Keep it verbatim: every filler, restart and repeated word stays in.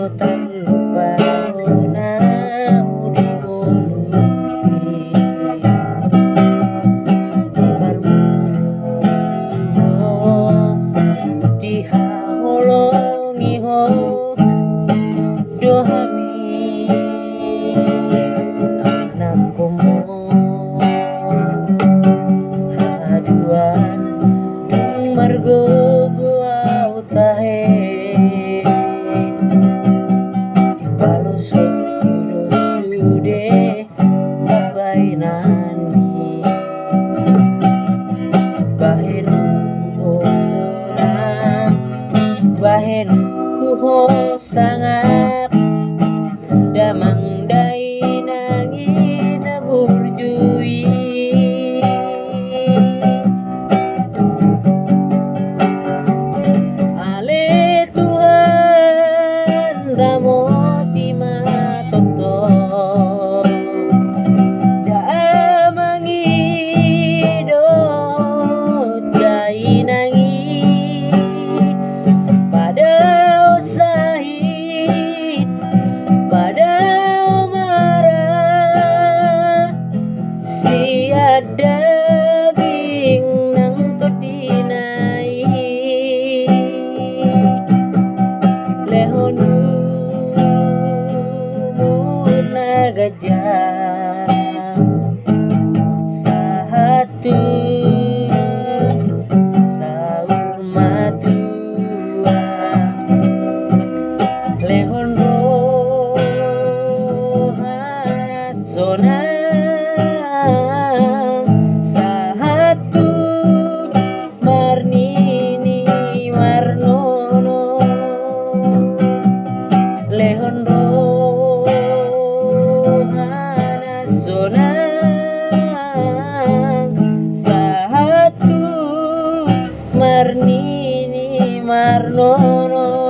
Tarlupa hona di ngolungki. Marmula dihaholongi ho do hami anakkonmu. Haduan dung margogo au tahe. Baloshonku do sude pambahenanmi. Bahenonku ho sonang, bahenonku ho sangap. Damang dainang i na burju i. Ale Tuhan, ramoti ma tongtong damang i dohot dainang i. Padaon sahit, padaon marah, sian daging nang tondina i. Lehon umur na ganjang sahat tu saur matua. Lehon roha na sonang sahat tu marnini marnono. Lehon roha na sonang sahat tu marnini marnono.